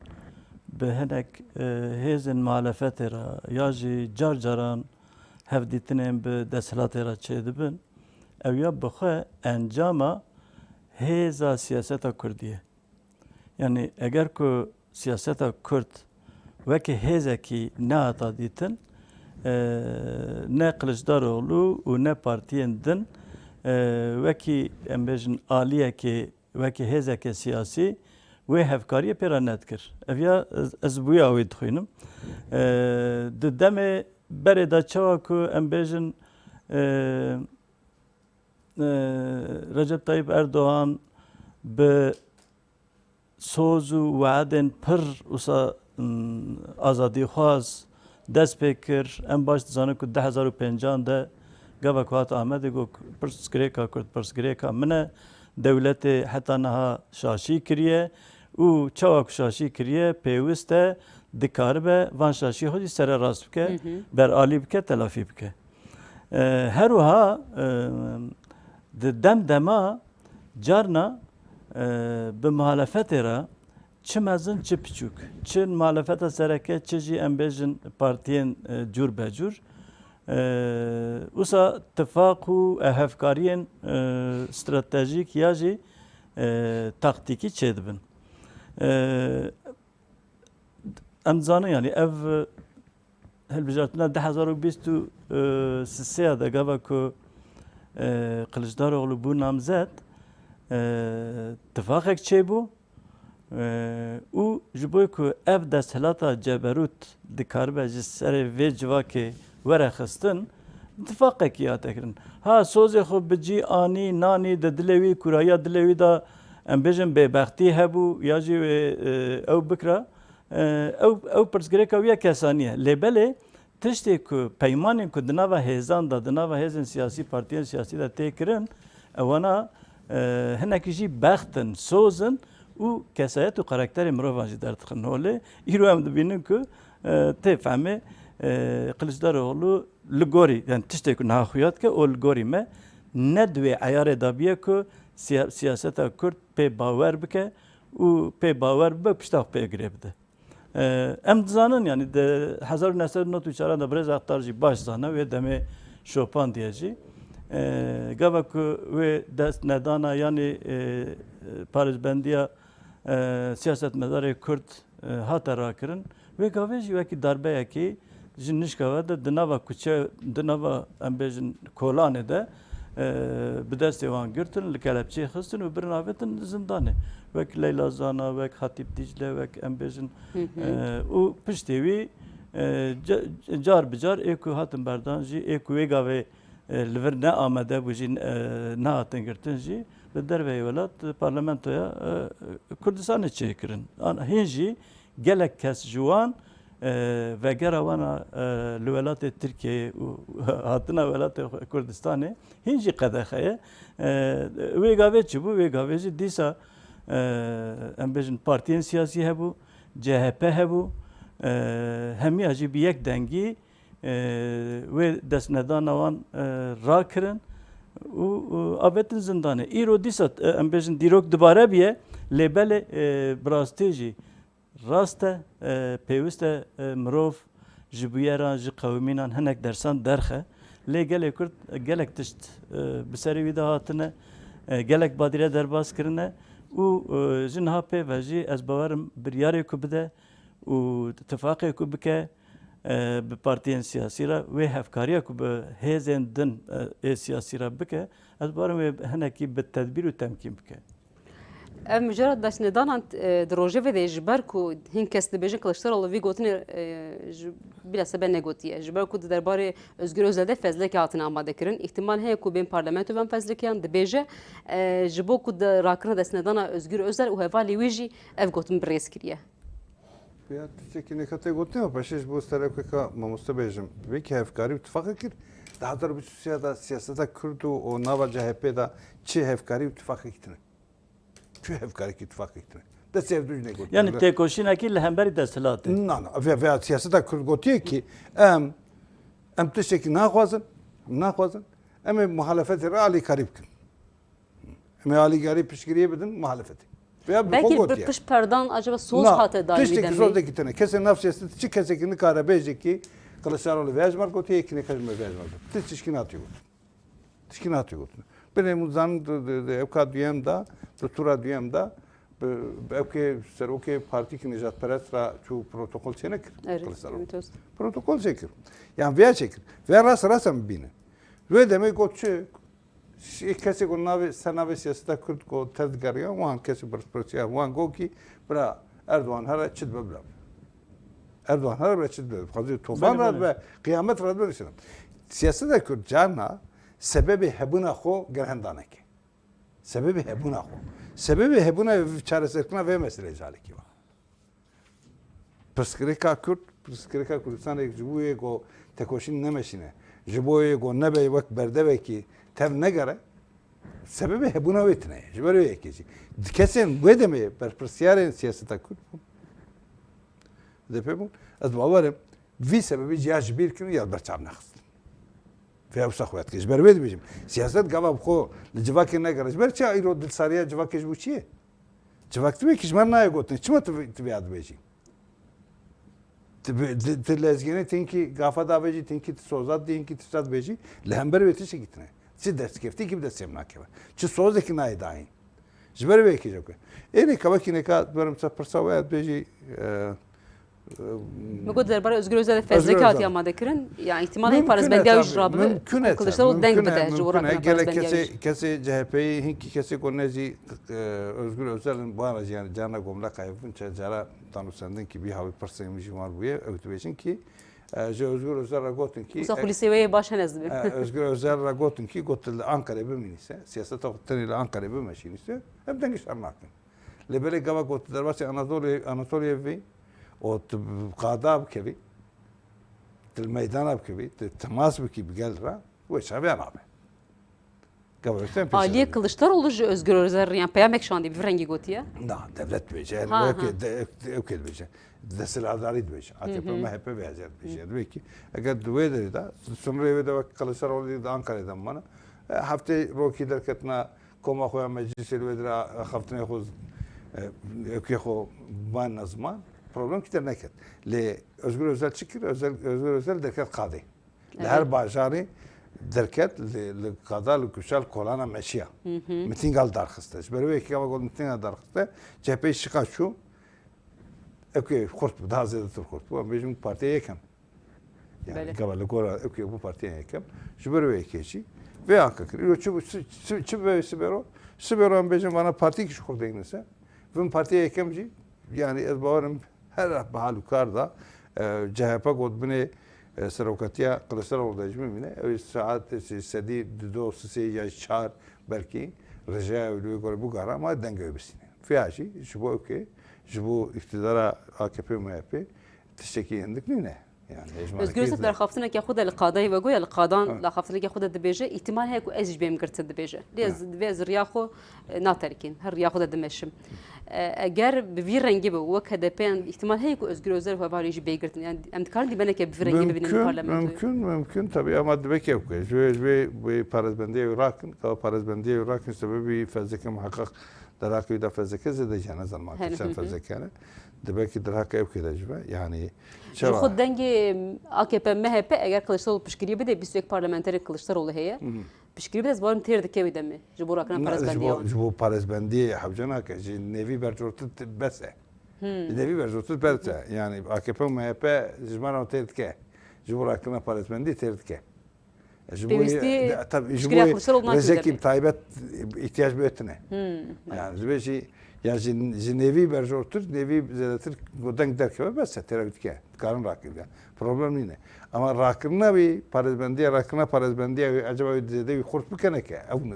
bi hinek, e, hêzên muhalefetê re ya jî car caran hevdîtinên bi desthilatê re çêdibin, ew ya bi xwe encama hêza siyaseta Kurdî ye. Yani eger ku siyaseta Kurd weke hêzekî nehata dîtin, e, ne Kiliçdaroglu û ne partiyên din, e, wekî, em bêjin, aliyekê, wekî hêzeke siyasî wê hevkariyê pê re nedikir. Ev ya ez, ez bûya wê dixwînim. E, di demê berê de çawa ku, em bêjin, e, e, Recep Tayyip Erdogan bi soz û weedên pir wisa, m, azadîxwaz dest pê kir. Em baş dizanin ku du hezar û pêncan de gava ku hat Amedê got, pirsgirêka Kurd pirsgirêka min e. Dewletê heta niha şaşî kiriye û çawa ku şaşî kiriye, pêwist e dikaribe van şaşiyê xwe jî sererast bike, Hı hı. beralî bike, telafî bike. E, her wiha, e, di dem dema carna, e, bi muhalefetê re çi mezin çi piçûk, çi muhalefeta sereke, çi jî em bêjin partiyên, e, cûr be cûr, e, wisa tifaq û hevkariyên, e, stratejîk ya jî, e, taktîkî çêdibin. E, em dizanin, yanî ev hilbijartina du hezar û bîst û sê ya de gava ku, e, Kiliçdaroglu bû namzet, e, tifaqek çêbû, e, û ji bo ku ev desthilata ceberût dikaribe ji serê vê civakê were xistin, tifaqekî hate kirin. Ha, sozê xwe bi cî anî, nanî, di dilê wî, kûrayiya dilê wî de, em bêjin, bêbextî hebû, ya jî wê, e, ew bikira. E, ew, ew pirsgirêka wî ya kesanî ye. Lê belê tiştê ku, peymanên ku di nava hêzan de, di nava hêzên siyasî, partiyên siyasî de tê kirin, ewana, e, hinekî jî bext in, soz in û kesayet û karakterê mirovan jî derdixin holê. Îro em dibînin ku, e, tê fehmê, e, Kiliçdaroglu li gorî, yani tiştê ku niha xuya dike, û li gorî me ne di wê eyarê de bûye ku siya-, siyaseta Kurd pê bawer bike û pê bawer bibe, pişta xwe pê girê bide. E, em dizanin, yani di hezar û neh sed û nod û çar de birêz Aktar jî baş zane, wê demê şopandiye jî. E, gava ku wê dest nedana, yani, e, parêzbendiya, e, siyasetmedarê Kurd, e, hate rakirin. Wê gavê jî wekî darbeyekî ji nişka ve de di nava kuçe, di nava, em bêjin, kolanê de, e, bi destê wan girtin, li kelepçeyê xistin û birin avêtin zindanê. Wek Leyla Zana, wek Hatîp Dîcle, wek, em bêjin, Hı hı. e, û piştê wî, e, ca-, car bi car ê ku hatin berdan jî, ê ku wê gavê, e, li vir ne amade bû jî, e, nehatin girtin jî, li derveyê welat, e, parlamentoya, e, Kurdistanê çêkirin. An-, hîn jî gelek kes ji wan, e, vegera wan a, e, li welatê Tirkiyeyê û hatina welatê xwe, Kurdistanê, hîn jî qedexe ye. E, wê gavê çi bû? Wê gavê jî dîsa, e, em bêjin partiyên siyasî hebû, C H P hebû, e, hemiya jî bi yek dengî, e, wê destnedana wan, e, rakirin û, û avêtin zindanê. Îro dîsa, e, em bêjin dîrok dibare biye, lê belê, e, bi rastî jî rast e, e, pêwist e, e, mirov ji bûyeran, ji qewimînan hinek dersan derxe. Lê gelê Kurd, e, gelek tişt, e, bi serê wî de hatine, e, gelek badîre derbas kirine û, e, ji niha pê ve jî ez bawerim biryarê ku bide û tifaqê ku bike, e, bi partiyên siyasî re wê hevkariya ku bi hêzên din, e, ê siyasî re bike, ez bawerim wê hinekî bi tedbîr û temkîn bike. Ev mijara destnêdanan, e, di rojevê de ji ber ku hin kes dibêjin Kiliçdaroglu vî gotinê, e, ji bila sebe negotiye. Ji ber ku di derbarê Özgür Özel de fezleke hatine amadekirin. Îhtimal heye ku bên parlamento van fezlekeyan dibêje, e, ji bo ku di rakirina destnedana Özgür Özel û hevalê wî jî ev gotin bi rêz kiriye. Ya tiştekî nêka tê gotinê, paşê ji bo serokeka mamoste bêjim. Vê ki hevkarî û tifaqê kir. Daha der bi siya-, da siyaseta Kurd û, û nava C H P da çi hevkarî û tifaqekî tine? Çi hevkarî ki tifaqekî tine? Destê ev duj negotin. Yani têkoşînekî li hemberî desthilatê. Na, na. Vê, vê siyaseta Kurd gotiye ki em, em tiştekî naxwazin, naxwazin. Em ê muhalefetê re alîkarî bikin. Em ê alîkarî piştgiriyê bidin muhalefetê. Veya bi xwe Belkî bi gotiye. Pişt perdan acaba soz Na, hate dayî tiştekî demê? Sozekî tine. Kesê nav siyasetê çi kesekî nikare bêje ki Kiliçdaroglu vê ji me re gotiye, yekî nêka ji me vê ji me re gotiye. Ti tişkî natiyo gotin. Tişkî natiyo gotin. Binê hûn zanin di, di, di ewka duyem de, di tura duyem de, bi, bi ewkê serokê partîkî nijadperest re çû protokol çênekir. Evet, Kiliçdaroglu. Evet, evet. Protokol çêkir. Yani vêya çêkir. Vêya rast rast em bibînin. Wê demê got çi? Şi-, kesê ku navê, ser navê siyaseta Kurd ku tev digeriyan, wan kesê berpirsiyar, wan got ki, bira, Erdogan here çi dibe bila. Erdogan here bira çi dibe. Xwezî tofan Belê, belê. Radibe, qiyamet radibe nişin. Siyaseta Kurd carna sebebê hebûna xwe gerhendaneke. Sebebê hebûna xwe. Sebebê hebûna çareserkirina vê meseleyê ji alekî ve. Pirsgirêka Kurd, pirsgirêka Kurdistanê ji bo yê ku tekoşîn nemeşîne, ji bo yê ku nebe wek berdevekî tev negere, sebebê hebûna wê tune ye. Ji ber wê yekê jî. Di kesên wê demê berpirsiyarên siyaseta Kurd bûn. D P bûn. Ez bawer im, vî sebebî jî ya ji bîr kirin ya li ber çav nexistin. Vê wisa xwe ya dike. Ji ber wê dibêjim. Siyaset gava bi xwe li civakê negere. Ji ber çi îro dilsariya civakê ji bo çi ye? Civak divê ki ji me nayê gotin. Çima tu, tu vê ya dibêjî? Tu bi-, di-, tu lezgînê tinkî gafa davêjî, tinkî tu soza dînkî tu şat bêjî, li hember wê tiştekî tune. Çi destkeftîkî bi destê min nakeve. Çi sozekî nayê dayîn. Ji ber wê yekê jewke. Ênê kevekî nêka dwerim ser pirsa we ya dibêjî, e, Min got derbarê Özgür Özel Özgür fezleke Özel. Hatiye amade kirin. Ya îhtimal heye Mümkün e parêzbendiya wî jî tabii, rabibe. Mümkün e Kiliçdaroglu tabii, deng mümkün e, bide ji bo mümkün e. Rakirina Gelek parêzbendiya wî kesê, jî. Kesê C H P'yê hinkî kesê ku nezî, e, Özgür Özel in, bana jî yani carna gomleka hevin çe cara danûsendin ki bî hawî pirsên min jî wan bûye, ew dibêjin ki, e, ji Özgür Özel re gotin ki, Wisa e, xulîsê wê yê baş hene ez dibêm. E, Özgür Özel re gotin ki, got li Ankara'yê bimînî se, siyaseta xwe tenê li Ankara'yê bimeşînî se, em dengê şer nakin. Lê belê gava got derbasî Anatoliye, Anatoliye vî û tu qada bikevî, tu li meydana bikevî, tu temas bikî bi gel re, wê çaviya nabe. Gava wê sen pêşe Aliyê dibî. Kiliçdaroglu ji Özgür Özel re yan peyamek şandî bi vî rengî gotiye? Na, devlet dibêje, yani Ha, weke ha. de, ew kê dibêje. Desthilatdarî dibêje. A K P, Hı hı. M H P vê hezar dibêje. Hı. Dibê ki, eger di wê derê de, sumrê wê de wek Kiliçdaroglu di Ankara'yê de mane, e, heftê rokî derketina koma xwe ya meclisê li wê dira xeftinê xwe, e, ewkê xwe ban ziman, problem kî derneket. Lê Özgür Özel çi kir? Özel, Özgür Özel derket qadê. Li Evet. her bajarê derket, li, li qada, li kuşa, li kolana meşiya. Hı hı. Mitînga li darxiste. Ji ber wê yekê gava got mitînga darxiste, C H P şiqa çû, ewkê xurt bû, daha zêdetir xurt bû. Em bêjin partiya yekem. Yani Belê. gava li gora ewkê bû partiya yekem. Ji ber wê yekê jî vê anka kir. Îro çi bû, çi, çi, çi be sibero? Sibero em bêjin vana partî ki ji xurt degine se. Vin partiya yekem jî, yani ez bawerim her bi hal û kar da, e, C H P got binê, e, serokatiya Kiliçdaroglu de jî bimîne. Ew saet sedî dido, sisê ya çar belkî rejaya wê li wê gore bigara, ama dengê wê bisîne. Fiya jî ji bo ewkê, ji bo îktidara A K P û M H P tiştekî hindik nîne. Yani, hejmarek Özgür Özel derxaftineke xwe de li qadayê vegoya, li qadan Ha. derxaftineke xwe de dibêje, îhtimal heye ku ez jî bêm girtin dibêje. Lê ez Ha. divê ez riya xwe, e, naterkîm, her riya xwe de dimeşim. E, eger bi vî rengî be, wek H D P, yan îhtimal heye ku Özgür Özel û hevalên jî bê girtin. Yani em dikarin dîmeneke bi vî rengî bibînin li Mümkün, parlamentoyê? Mümkün, mümkün. Tabii ama dibe ki ew ke. Ji wê, ji wê, wê parêzbendiya wî rakin, ka parêzbendiya wî rakin sebebî fezleke muheqeq derhaqê wî de fezleke zêde jî hene zanma Hene, çend hı hı. fezleke hene. Dibe ki derhaqê ew ke de ji be. Yani Ji xwe dengê A K P M H P eger Kılıçdaroğlu piştgiriyê bide, bîst û yek parlamenterê Kılıçdaroğlu heye. Hı hı. Piştgirî bide, ez bawerim têr dike wî demê. Ji bo rakirina Ne, ji parêzbendiya bo, wan. Ji bo parêzbendiyê hewce nake. Ji nêvî bercotî bes e. Hmm. Ji nêvî bercotî bes e. Yani A K P û M H P ji me re têr dike. Ji bo rakirina parêzbendiyê têr dike. Ji bo Pêwîstî de, tabii, ji piştgiriya bo Kılıçdaroğlu nake rejekî demê. Taybet ihtiyac bi tine. Hmm. Yani ji bo jî, ya ji, ji nêvî bercotî, nêvî zêdetir ku deng derkeve bes e, têra wî dike. Dikarin rakirî. Problem nîne. Ama rakirina wî, parêzbendiya, rakirina parêzbendiya wî, ecaba wî zêde wî xurt bikene ke, ew ne,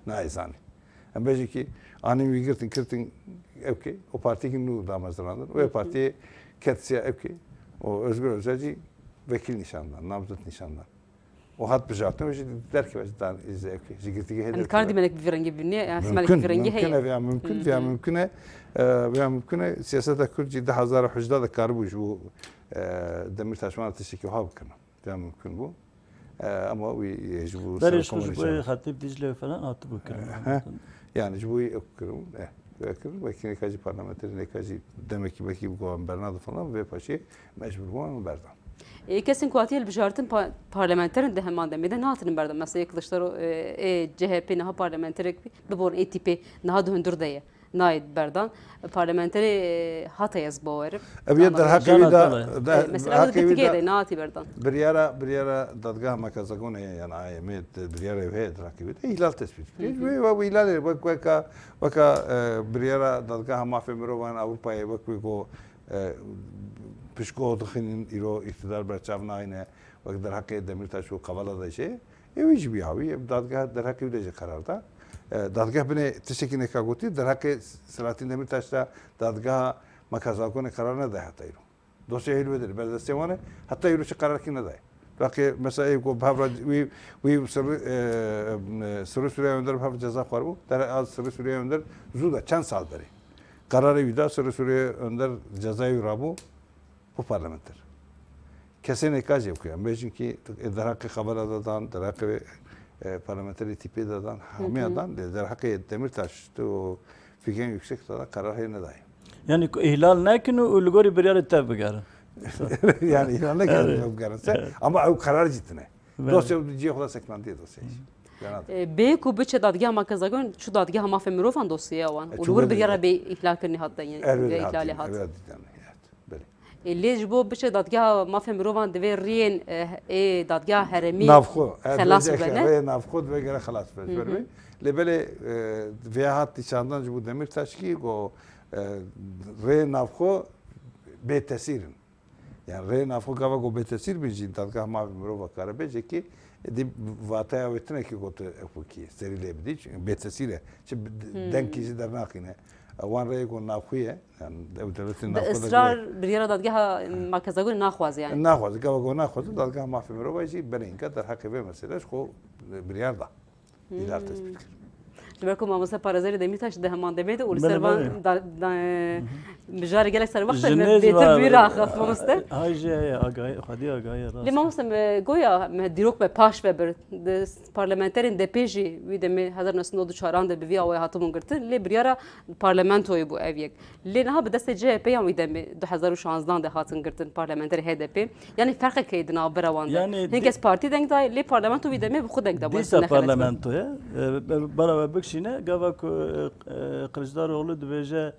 nayê zanî. Em bêjin ki, anîn wî girtin, kirtin, ew ke, o partiyekî nû damezrandin. Wê Hı hı. partiyê ket siya ew ke, o Özgür Özel jî vekîl nîşan dan, namzet nîşan dan. O hat bijartin, wê jî derkeve ji dan, ji ev ke, ji girtîgehê Em derkeve. Dikarin dîmenek bi vî rengî bibîne, ya ihtimalek Mümkün, bi vî rengî mümkün heye. e, veya mümkün, Hı. veya mümkün e, e, veya mümkün e, siyaseta Kurd jî du hezar û hejdeh de karibû ji bo, e, Demirtaş wana tiştekî wiha bikirin. Veya mümkün bû. E, ama wî, e, ji bo Berê ser ji xwe ji bo komünîzm. Xetîb Dîcle falan hatibû kirin. He. Yani ji bo wî ew kirin, e, ew kirin, belkî nêka jî parlamenterî, nêka jî demekî belkî bi govan bernadin falan, vê paşê mecbûr bûn berdan. Ê, kesên ku hatiye hilbijartin pa-, parlamenterin di heman demê de nehatinin berdan. Mesela Kılıçdaroğlu, e, ê C H P niha parlamenterek bî, biborin ê tîpê niha di hundir de ye. Nayê berdan. Parlamenterê, e, hate ez bawerim. Ev yê Ama derheqê Can wî de, Atalı. de, E, mesela derheqê wî wî de de nehatî berdan. Biryara, biryara dadgeha Makazagonê ye, yani A Y M, de, biryara wê heye derheqê wî de. Îhlal tespît Hı hı. bike. Wê, wê, wê îhlalê, wek, weka, weka, e, biryara dadgeha mafê mirovan Avrupayê, wek wê ku e, piştgo dixînin, îro îktidar berçav nayne, wek derheqê Demîrtaş û Kavala de jî, ê wî jî bî hawî, ev dadgeh derheqê wî de jî qerar da. E, dadgeh binê tiştekî nêka gotî, derheqê Selahattin Demîrtaş de dadgeha Makazagonê qerar neda heta îro. Dosya hêl wê de, berdestê wan e, heta îro çi qerarkî nedaye. Wextê mesela ê ku bi hev re wî, wî Sirrî, e, e, Sirrî Suriye Önder bi hev ceza xwaribû. Dere az Sirrî Suriye Önder zû de çend sal berê. Qerarê wî da Sirrî Suriye Önder cezayê wî rabû bu parlamenter. Kesê nêka jê bikuyem. Bêjin ki derheqê xebera de dan, derheqê, e, parlamenterê tîpê de dan, Hı hemiya hı. dan, lê derheqê Demirtaş tu Figen Yüksek de dan qerar hê nedayê. Yani ku îhlal nekin û, û li gorî biryarê tev bigerin. Yani îhlal nekin Evet. tev bigerin. Se, Evet. ama ew qerar jî tine. Evet. Dosya cihê xwe de seknandiye dosyayê jî. Hı. Fena değil. E, bê ku biçe dadgeha Makazagon, çû dadgeha mafê mirovan dosyeya wan. E, Û çû li wir wê biryara de. Bê îhlalkirinê hat dayîn, Elbette îhlalê hat. hat. Evet, evet, evet, belê. E, lê ji bo biçe dadgeha mafê mirovan divê riyên, e, ê dadgeha herêmî Navxwe, e, xelas divê bibene. Rê navxwe divê gere xelas be, Hı hı. berbe. Lê belê, e, vêya hat dîçandan ji bo Demîrtaşkî ku, e, rê navxwe bê tesîr in. Yani rê navxwe gava ku bê tesîr bin jî dadgeha mafê mirova kare bê jekî di vataya wê tine ki gotu ew ki serî lê bidî. Çünkü bê tesîr e. Çi bi-, Hmm. dengkî jî dernaqîne. Wan rê ku navxwe ye. Yani ew devletê Bi navxwe de israr biryara dadgeha Makazagon naxwaze yani. Naxwaze. Gava ku naxwaze dadgeha mafê mirova jî benê inka derheqê vê mesele ji xwe biryar da. Îhlal tespît kir. Ji ber ku mamoste Parêzerê Demîrtaş di heman demê de û li Belê, ser van belê. da, da, mijarê gelek serwext e, Ji me nêz bêtir va- bi wî re axaft mamoste. Hay jî heye agahî, xwedî agahî rast. Lê mamoste me goya me dîrok me paş ve bir. Di parlamenterên D P jî wî demê hezar neh sed û nod û çaran de bi vî awayê hatibûn girtin. Lê biryara parlamentoyê bû ev yek. Lê niha bi destê C H P yan wî demê du hezar û şanzdan de hatin girtin parlamenterê H D P. Yanî ferqek heye di navbera wan de. Yanî Hin di- kes partî deng dayê, lê parlamento wî demê bi xwe deng da, dîsa nexelet be. parlamento ye. E, bera we bikişîne, gava ku, e, e, Kiliçdaroglu dibêje,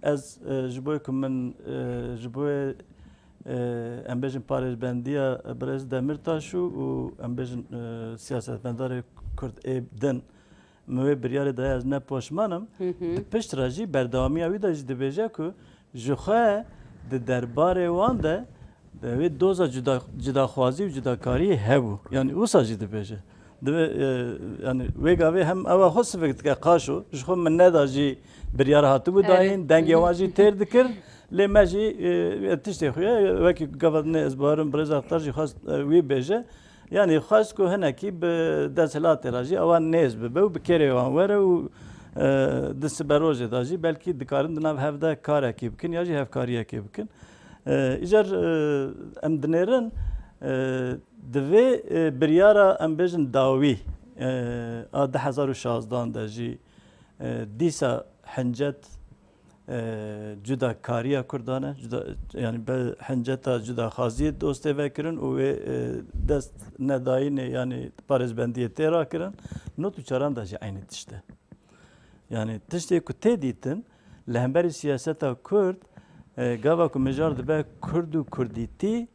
ez, e, ji bo ku min, e, ji bo, e, em bêjin parêzbendiya Birêz Demîrtaş û, û em bêjin, e, siyasetmedarê Kurd ê din, min wê biryarê daye, ez ne poşman im. Hı hı. Di pişt re jî berdewamiya wî de jî dibêje ku ji xwe di derbarê wan de, de wê doza cuda-, cudaxwazî û cudakariyê hebû. Yanî wisa jî dibêje. Divê, e, yanî wê gavê hem ewa xwe sivik dike qaşo, ji xwe min neda jî biryar hatibû Evet. dayîn, dengê Hı hı. wan jî têr dikir. Lê me jî, e, tiştê xwe ye, wekî gava dinê ez bawerim Birêz Aktar jî xwest, e, wî bêje. Yanî xwest ku hinekî bi desthilatê re jî ewa nêz bibe û bi kêrê wan were û, E, di siberojê de jî belkî dikarin di nav hev de karekî bikin ya jî hevkariyekê bikin. E, îcar, e, em dinêrin, e, divê, e, biryara em bêjin dawî, e, a du hezar û şazdan de jî, e, dîsa hincet, e, cudakariya Kurdan e, cuda, yani be hinceta cudaxwaziyê dostê vekirin û wê, e, dest nedayînê, yani parêzbendiyê tê rakirin, not û çaran de jî eynî tişt e. Yani tiştê ku tê dîtin, li hemberî siyaseta Kurd, e, gava ku mijar dibe Kurd û Kurdîtî,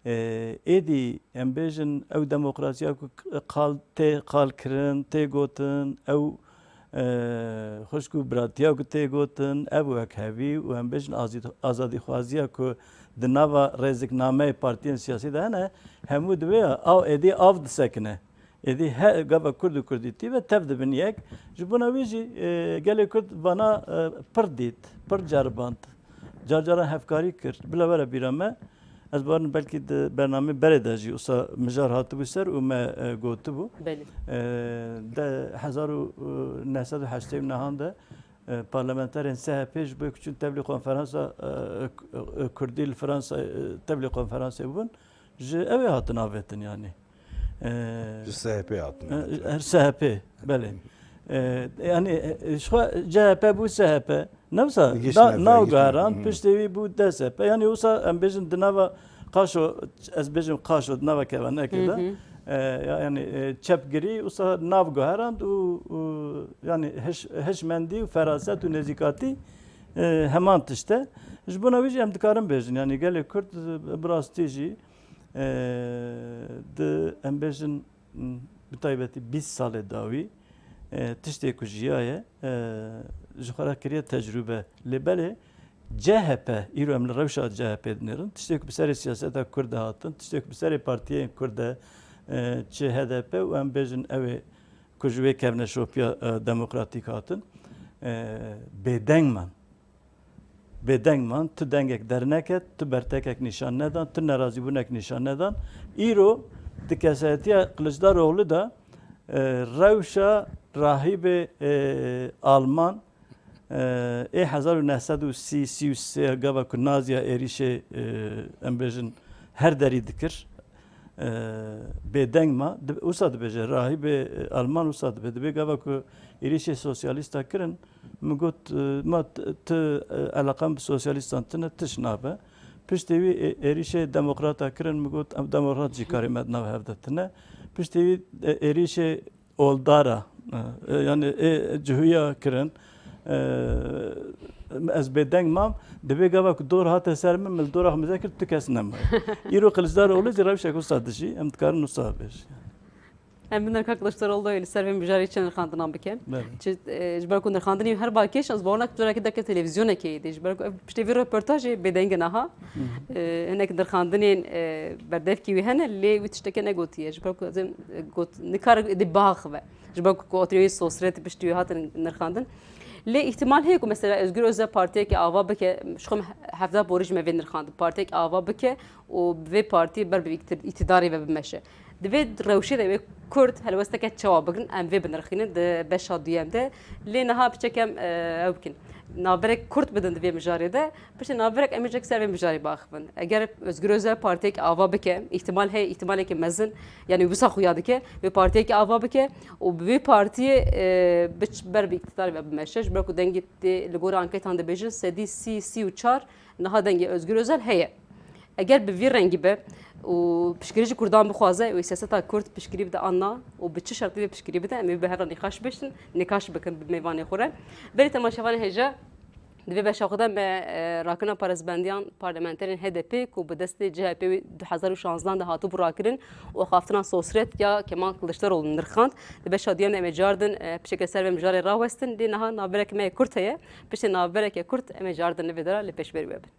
e, êdî em bêjin ew demokrasiya ku qal tê qal kirin, tê gotin, ew, e, xwişk û biratiya ku tê gotin, ev wekhevî û em bêjin azî-, azadîxwaziya ku di nava rêziknameyê partiyên siyasî de hene, hemû divê ew êdî av disekine. Êdî he gava Kurd û Kurdîtî ve tev dibin yek. Ji bona wî jî, e, gelê Kurd vana, e, pir dît, pir ceriband. Car caran hevkarî kir. Bila were bîra me, ez bawerim belkî di bernameyê berê de jî wisa mijar hatibû ser û me, e, gotibû. Belê. E, de hezar û neh sed û heştê û nehan de, e, parlamenterên S H P ji bo ku çûn tevlî konferansa, e, k-, e, Kurdî li Fransa, e, tevlî konferansê bûn. Ji ew ê hatin avêtin, yanî. Ee, Ji S H P hatin e, avêtin. Her S H P, belê. Ee, yanî, e, ji xwe C H P bû S H P. Ne wisa, Gişt da-, ne, nav gişt ne. guherand, Hmm. piştê wî bû D S P. Yanî wisa em bêjin di nava qaşo, ez bêjim qaşo, di nava kevanekê de. Hı hı. Ee, ya-, yanî, e, çepgirî wisa nav guherand û, û, yanî hiş-, hişmendî û feraset û nêzîkatî, e, heman tişt e. Ji bona wî jî em dikarin bêjin, yanî gelê Kurd, e, bi rastî jî, e, di, em bêjin, m, bi taybetî bîst salê dawî, e, tiştê ku jiyaye, e, ji xwe re kiriye tecrûbe. Lê belê C H P, îro em li rewşa C H P dinêrin, tiştê ku bi serê siyaseta Kurd de hatin, tiştê ku bi serê partiyên Kurd de, e, çi H D P û em bêjin ew ê ku ji wê kevneşopiya, e, demokratîk hatin, e, bêdeng man. Bêdeng man, tu dengek derneket, tu bertekek nîşan nedan, tu nerazîbûnek nîşan nedan. Îro di kesayetiya Kiliçdaroglu de, e, rewşa rahîbê, e, Alman, e, ê hezar û neh sed û sî, sî û sê gava ku naziya êrîşê, e, em bêjin her derî dikir, e, bêdeng ma, di-, wisa dibêje, rahîbê, e, Alman wisa dibe, dibê gava ku êrîşê sosyalîsta kirin, min got, e, ma t-, tu, e, eleqan bi sosyalîstan tine, tişt nabe. Piştê wî ê-, êrîşê demokrata kirin, min got, em demokrat jî karê me di nav hev de tine. Piştê wî, e, êrîşê oldara, e, e, yani, ê, cihuya kirin, e, ez bêdeng mam, dibê gava ku dor hate ser min, min li dora xwe mize kir, tu kes nemaye. Îro Kiliçdaroglu jî rewşek wisa dijî, em dikarin wisa bêjin. Em bi nirka Kiliçdaroglu li ser vê mijarê çi nirxandinan bikin? Belê. Çi, e, ji ber ku nirxandinê her balkêş, ez bawer nakim carekê derke televîzyonekê yê dê. Ji ber ku ev piştê vê röportajê bêdeng e niha. Hı hı. E, hinek nirxandinên, e, berdevkî wî hene, lê wî tiştekê negotiye. Ji ber ku ez ê, e, got, nikare êdî biaxive. Ji ber ku, ku otonomî sosret piştî wî hatin nirxandin. Lê îhtimal heye ku mesela Özgür Özel partiyeke ava bike, ji xwe hevdeh borî ji me vê nirxandin. Partiyeke ava bike û bi vê partiyê ber bi îktir-, îtidarê ve bimeşe. Di vê rewşê de wê Kurd helwesteke çawa bigirin, em vê binirxînin di beşa duyem de. Lê niha piçek em, e, ew bikin. Navberek kurt bidin di vê mijarê de, piştî navberek em ê jek ser vê mijarê biaxivin. Eger Özgür Özel partiyek ava bike, îhtimal heye, îhtimaleke mezin, yanî wisa xuya dike, wê partiyek ava bike û bi vê partiyê, e, biç ber bi îktidar ve bimeşe. Ji ber ku dengê tê li gora anketan dibêjin sedî sî, sî û çar, niha dengê Özgür Özel heye. Eger bi vî rengî be û piştgirî ji Kurdan bixwaze û siyaseta Kurd piştgirî bide an na û bi çi şertî vê piştgirî bide, em ê bi hev re nîqaş bişin, nîqaş bikin bi mêvanê xwe re. Belê temaşevanê hêja, di vê beşa xwe de me, e, rakirina parêzbendiyan parlamenterên H D P ku bi destê C H P wê du hezar û şanzdan de hatibû rakirin û axaftina sosret ya Kemal Kiliçdaroglu nirxand. Di beşa duyem de em ê cardin, e, piçeke ser vê mijarê rawestin. Lê niha navberek me kurt heye. Piştî navbereke kurt em ê cardin li vê dera li pêşberî we bin.